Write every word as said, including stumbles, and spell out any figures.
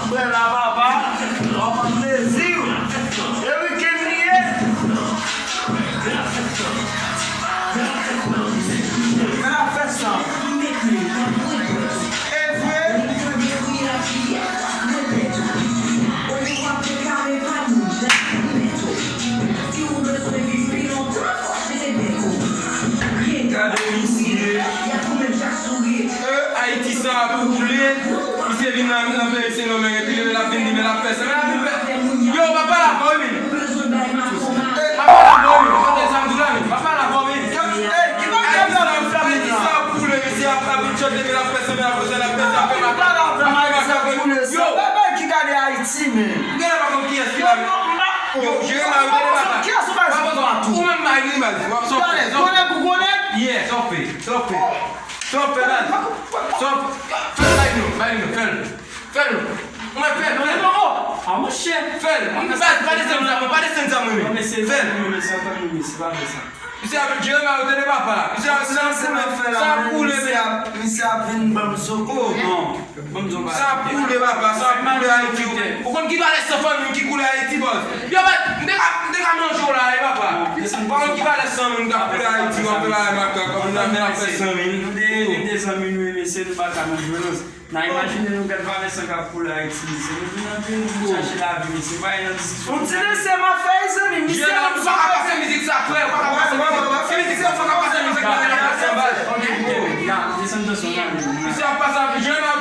Frè la papa, w ap pran plezi w. E wikenn li ye. Men n ap fè sa. E vre. Gade misye. E, Ayiti sa ap koule. Misye vin nan, nan peyi Sendomeng epi lè l ap vin li menm l ap fè sa. Men l ap vin fè. Yo, pa pale avè w, men. Pa pale avè w, men. Tande sa m di w la, men. Pa pale avè w, men. Ayiti sa ap koule, Ayiti sa ap koule, misye ap, ap vin chante, men l ap fè sa, men l ap fè sa, l ap fè sa, ap fè makak. Ap fè makak. Yo. Bagay ki gade Ayiti, men. Ou genlè pa konn kiyès ki la, men. Yo, Jeremie, ou tande papa. Ou menm bay li baz. W ap sòti. Konnen pou konnen. Yeah, sòti. Sòti. Sòti, baz. Sòti. Fè l bay nou, bay nou, fè l. Fè l. Mwen fè l, fè l. Non, non, non. A, monchè. Fè l. Baz, pa desann sa, mwen, pa desann sa, mwen, men. Fè l. Mesye, mesye, pa fè sa. Misye ap, Jeremie, ou tande papa la. Misye ap, sa ap koule, sa ap koule, men. Misye ap vin ban m zo. Oh, non. Sa ap koule, papa, sa ap koule Ayiti. Ou konn ki valè san fanmi ki koule Ayiti, bòs? Yo, bòs, m te ka, m te ka manje w la, wi, papa. Ou konn ki valè san moun k ap koule Ayiti, w ap fè bagay makak, w ap fè bagay makak. Nou de, nou de zanmi nou, mesye, nou pa ka nan vyolans. N a imajine nou gad valè san k ap koule Ayiti, mesye. Nou vin nan peyi nou pou chache lavi, mesye. Pa nan diskisyon. Yon ti mesye m ap fè, zanmi, misye. Jeremie, ou pa ka pase mizik sa, frè, ou pa ka pase mizik. Ki mizik sa, ou pa ka pase mizik la, desann tansyon, zanmi. Misye ap pase, Jeremie,